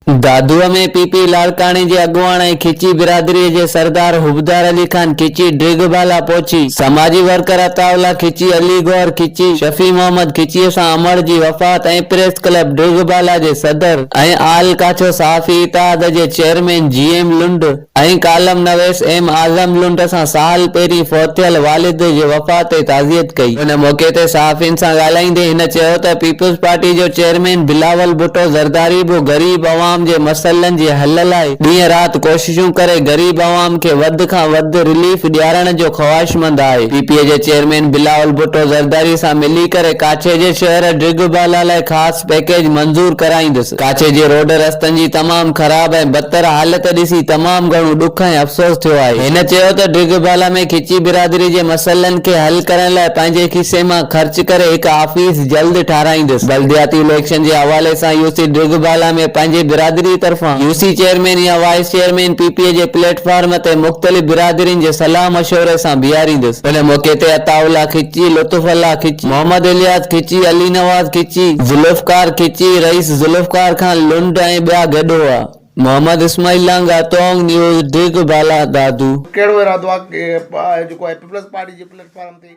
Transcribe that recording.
دادوء ۾ P P لاڙڪاڻي جي اڳواڻ ۽ کچي برادريء جي سردار حبدار علي خان کچي ڊرگهه بالا پهچي سماجي ورڪر عطاء الله کچي، علي گوهر کچي، شفيع محمد کچيء سان امڙ جي وفات ۽ پريس ڪلب ڊرگهه بالا جي صدر ۽ آل ڪاڇو صحافي اتحاد جي chairman G M Lund ۽ column نويس ايم اعظم لنڊ سان سال پهرين فوت ٿيل والد جي وفات تي تعزيت ڪئي. ان موقعي تي صحافين سان ڳالهائيندي هن چيو ته پيپلز پارٽي جو چيئرمين بلاول ڀٽو زرداري به غريب عوام جي مسئلن جي حل لاء ڏينهن رات ڪوششون ڪري غريب عوام کي وڌ کان وڌ رليف ڏيارڻ جو خواهشمند آهي. پي پي جي چيئرمين بلاول ڀٽو زرداري سان ملي ڪري ڪاڇي جي شهر ڊرگهه بالا لاء خاص پيڪيج منظور ڪرائيندس. ڪاڇي جي روڊ رستن جي تمام خراب ۽ بدتر حالت ڏسي تمام گهڻو ڏک ۽ افسوس ٿيو آهي. هن چيو ته ڊرگهه بالا ۾ کچي برادري جي مسئلن کي حل ڪرڻ لاء پنهنجي کيسي مان خرچ ڪري هڪ آفيس جلد ٺاهرائيندس. بلدياتي اليڪشن جي حوالي سان يو سي ڊرگهه بالا ۾ پنهنجي برادري طرفان يو سي چيئرمين يا وائيس چيئرمين پي پي جي پليٽ فارم تي مختلف برادرين جي صلاح مشوري سان بيهاريندس. ان موقعي تي عطاء الله کچي، لطف الله کچي، محمد الياس کچي، علي نواز کچي، ذوالفقار کچي، رئيس ذوالفقار خان لنڊ ۽ ٻيا گڏ هئا. محمد اسماعيل لانگاهه، تونگ نيوز، ڊرگهه بالا، دادو. ڪهڙو ارادو آهي جيڪو آهي پيپلز پارٽي جي پليٽ فارم تي.